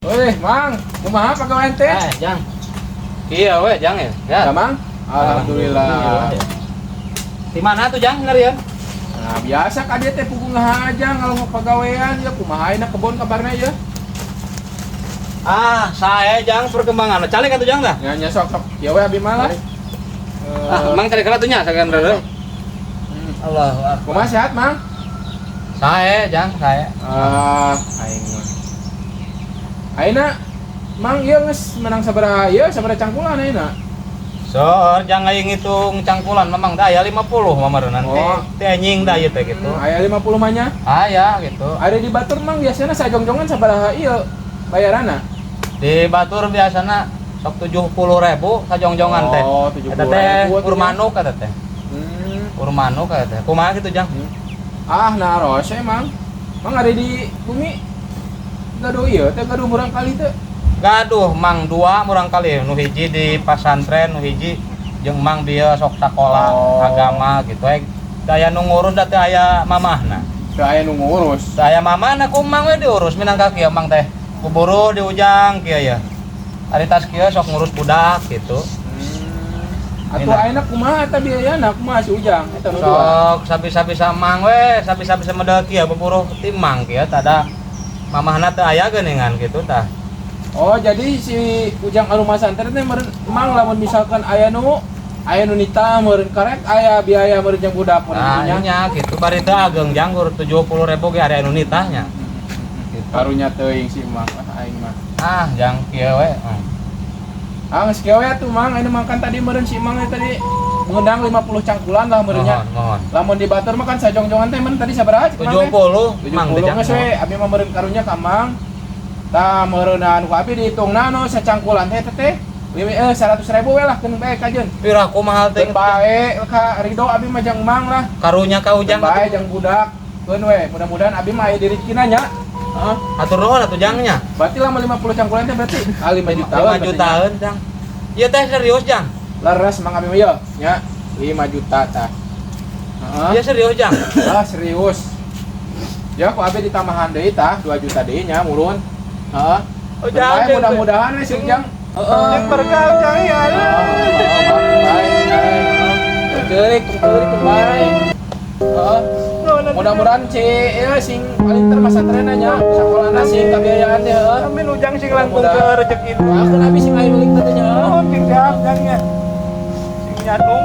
Weh, Mang, kumaha pagawean teh? Eh, Jang. Iya we, Jang ya. Ya, Mang? Alhamdulillah. Di mana tuh, Jang, ngarian? Nah, biasa ka dieu teh puguh ngahaja kalau mau pagawean ya. Kumaha ayeuna kebon kabarna ya? Ah, saya, Jang, perkembangan. Calik atuh, Jang, dah. Nya nya, sok sok. Ya we, abi mah lah. Ah, Mang calik heula tuh nya sagan rere. Allahu akbar. Kumaha, sehat, Mang? Saya, Jang, saya. Ah, aing mah. Ayeuna Mang ieu geus menang sabaraha ieu, sabaraha cangkulan ayeuna? So, jangan aing ngitung cangkulan, Mamang dah aya 50 mah nanti. Oh. Teh anjing dah ieu teh gitu. Aya 50 mah nya. Aya gitu. Ada di batur, Mang, biasanya sajongjongan sabaraha ieu bayaranna? Di batur biasana sok 70.000 sajongjongan teh. Oh, 70.000 Eta teh atuh nya. Urmanuk eta teh. Urmanuk eta teh. Kumaha gitu, Jang? Ah, naros emang. Mang ada di bumi gaduh ieu teh, gaduh murangkalih teh? Gaduh, Mang, dua murangkalih, nu hiji di pasantren, nu hiji jeung Mang bieu sok sakola agama gitu we. Daya nu ngurus da teu aya mamahna. Teu aya nu ngurus. Teu aya mamahna, ku Mang we diurus minangka kieu Mang teh. Kuburu diujang kieu ya. Ari tas kieu sok ngurus budak gitu. Atuh Minang. Ayeuna kumaha eta biayana, kumaha si Ujang eta nu dua? Sok sabisa-bisa Mang we, sabisa-bisa model kieu buburuh ti Mang kieu tada mamahna teu aya geuningan gitu tah. Oh, jadi si Ujang anu masantren teh meureun, Mang, lamun misalkan aya nu nita meureun karek aya biaya meureun jeung budak meureun Nah, nya. Nya gitu bari teu ageng, Jang, gur 70.000 ge aya anu nitahnya. Gitu. Karunya teuing si Mang ah, aing mah. Ah, Jang, kieu we. Ah, geus kieu we atuh, Mang, ayeuna makan tadi meureun si Mang tadi mengundang 50 cangkulan lah meureun nya. Mohon, mohon. Lamun di batur mah kan sajongjongan teh meureun tadi sabaraha cek Mang teh? 70, Mang teh, 70 Jang. Geus we, abi mah meureun karunya ka Mang. Tah, meureunna ku abi dihitungna nu sacangkulan teh teh limi 100.000 we lah, keun bae kajeun. Pira ku mahal teh. Keun bae ka ridho abi mah jang Mang lah. Karunya ka Keun Ujang bae atuh. Jang budak. Keun we, mudah-mudahan abi mah aya di rezekina nya. Heeh. Hatur nuhun atuh, Jang, nya. Berarti lama 50 cangkulan teh berarti ah 5 juta. 5 jutaan, Jang. Ieu teh serius, Jang. Leres, Mang, abi mah ye nya 5 juta tah. Heeh. Ieu serius, Jang. Ah, serius. Ya, ku abi ditambahan deui tah 2 juta deui nya murun. Heeh. Oh, Bae, Jang, mudah-mudahan we si Ujang. Heeh. Berkah, Ujang, ya. Ceurik, ceurik bae. Heeh. Mudah-mudahan ci ya sing paling masantren nya, sakolana sing kabiayaan teh heuh. Amin, Ujang sing langkung ke rezeki. Doakeun abi sing aya milik teh nya. Nuhun, sing sehat, Jang, nya. Sing nyadung.